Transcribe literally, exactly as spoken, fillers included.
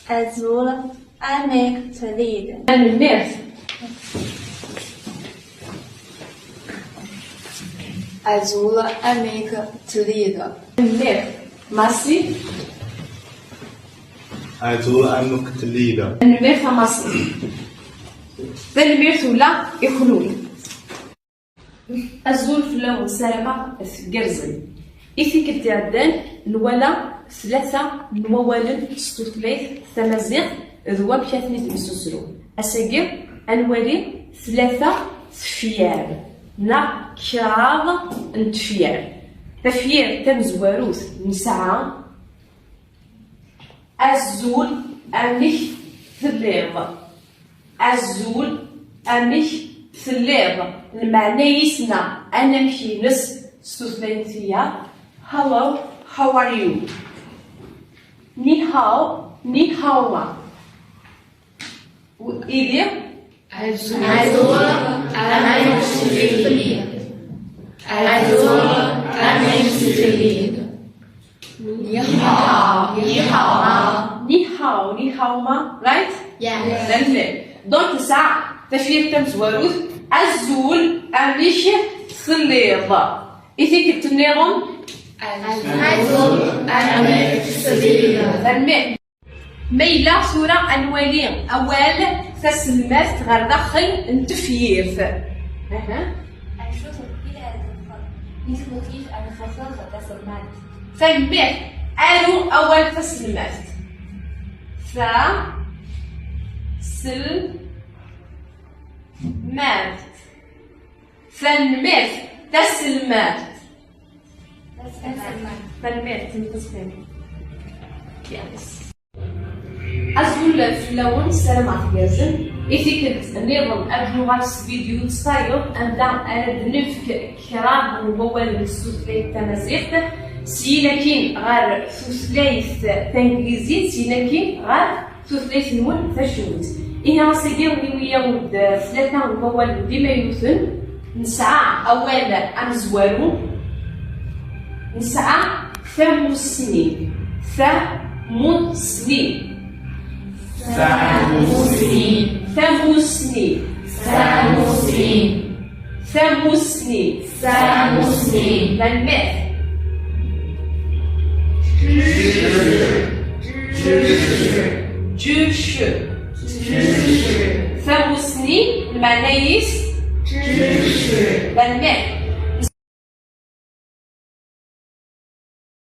Azul, amek telliḍ? Tanemmirt. Azul, amek telliḍ? Tanemmirt. Merci. Azul, amek telliḍ? Tanemmirt a Merci. Tanemmirt ula i kenwi. Azul fell-awen, ssarameɣ tgerrzem. I tikkelt iɛeddan, nwala tlata n wawalen s tutlayt tamaziɣt d wamek ad ten-id-nessusru. Ass-agi, ad nwali tlata tefyar neɣ kraḍ n tefyar. Tafyirt tamezwarut nesɛa: Azul, amek telliḍ? Azul, amek telliḍ? Lmeɛna-is neɣ anamek-ines s tutlayt tiyaḍ: Hello, how are you? Ni hao, ni hao ma. Ili? Azul, amek telliḍ? Azul, amek telliḍ? Ni hao, ni hao ma. Ni hao, ni hao ma, right? Yes. Tanemmirt. Donc, nesɛa tafyirt tamezwarut: Azul, amek telliḍ? I tikkelt nniḍen? Azul, amek telliḍ? Tanemmirt. Ma yella tura ad nwali awal taselmadt ɣer daxel n tefyirt. Aha. Acu tebɣiḍ ad txedmeḍ? Mi temmektiḍ ad txedmeḍ taselmadt. Tanemmirt. Aru awal taselmadt. Ta, sel, madt. Tanemmirt. Taselmadt. Tanemmirt. Tanemmirt. Yes. Azul fell-awen, ssarameɣ tgerrzem. I tikkelt nniḍen ad nuɣal s vidyu d tayeḍ, anda ara d-nefk kraḍ n wawalen s tutlayt tamaziɣt, syin akkin ɣer tutlayt tanglizit, syin akkin ɣer tutlayt-nwen tacinwat. Ihi ass-agi niwi-awen-d tlata n wawalen d imaynuten. Nesɛa awal amezwaru, nesɛa tamussni. Tamussni. Tamussni. Tamussni. Tamussni. Tamussni. Tamussni. Tanemmirt. Juc. Juc. Tamussni, lmeɛna-is? Juc. Tanemmirt.